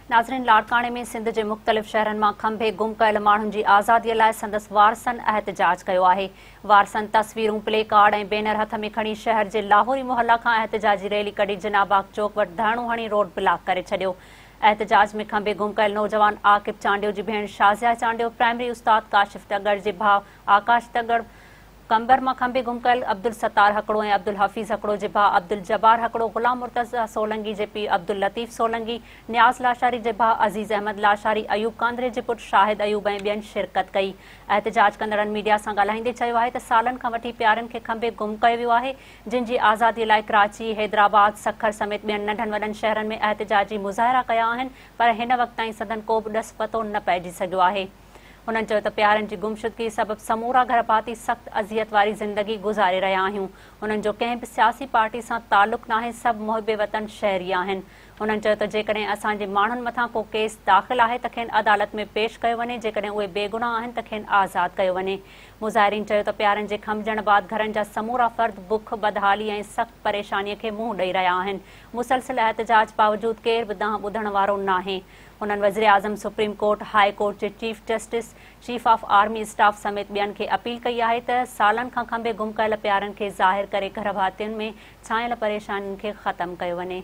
ناظرين لاڙڪاڻي ۾ سنڌ جي مختلف شهرن مان کنڀي گم ڪيل ماڻهن جي آزادي لاء سندس وارثن احتجاج ڪيو آهي. وارثن تصويرون، پلي ڪارڊ ۽ بينر هٿ ۾ کڻي شهر جي لاهوري محلا کان احتجاجي ريلي ڪڍي جناح باغ چوڪ وٽ ڌرڻو هڻي روڊ بلاڪ ڪري ڇڏيو. احتجاج ۾ کنڀي گم ڪيل نوجوان عاقب چانڊيو جي ڀيڻ شازيا چانڊيو، پرائمري استاد ڪاشف ٽڳڙ جي ڀاء آڪاش ٽڳڙ، قمبر مان کنڀي گم ڪيل عبدالستار هڪڙو ۽ عبدالحفيظ هڪڙو جي ڀاء عبدالجبار هڪڙو، غلام مرتضيٰ سولنگي جي پيء عبداللطيف سولنگي، نياز لاشاري جي ڀاء عزيز احمد لاشاري، ايوب ڪانڌري جي پٽ شاهد ايوب ۽ ٻين شرڪت ڪئي. احتجاج ڪندڙن ميڊيا سان ڳالهائيندي چيو آهي ته سالن کان وٺي پيارن کي کنڀي گم ڪيو ويو آهي، جن جي آزادي لاء ڪراچي، حيدرآباد، سکر سميت ٻين ننڍن وڏن شهرن ۾ احتجاجي مظاهرا ڪيا آهن پر هن وقت تائين سندن ڪو به ڏس پتو نه پئجي سگهيو آهي. هنن چيو ته پيارن جي گمشدگي سبب سمورا گهر ڀاتي سخت اذيت واري زندگي گذاري رهيا آهيون، هنن جو ڪنهن به سياسي پارٽي سان تعلق ناهي سڀ محب وطن شهري آهن. هنن چيو ته جيڪڏهن اسان جي ماڻهن مٿان ڪو ڪيس داخل آهي ته کين عدالت ۾ پيش ڪيو وڃي جيڪڏهن اهي بيگناهه آهن ته کين آزاد ڪيو وڃي. مظاهرين چيو ته پيارن جي کنڀجڻ بعد گهرن جا سمورا فرد بک، بدحالي ۽ سخت پريشاني کي منهن ڏئي رهيا آهن، مسلسل احتجاج باوجود ڪير به دانهن ٻڌڻ وارو ناهي. هنن وزيراعظم، سپريم ڪورٽ، هاء ڪورٽ جي chief justice, chief of army staff سميت ٻين کي اپيل ڪئي آهي ته سالن کان کنڀي گم ڪيل پيارن کي ظاهر ڪري گهر ڀاتين ۾ ڇانيل پريشانين کي ختم ڪيو وڃي.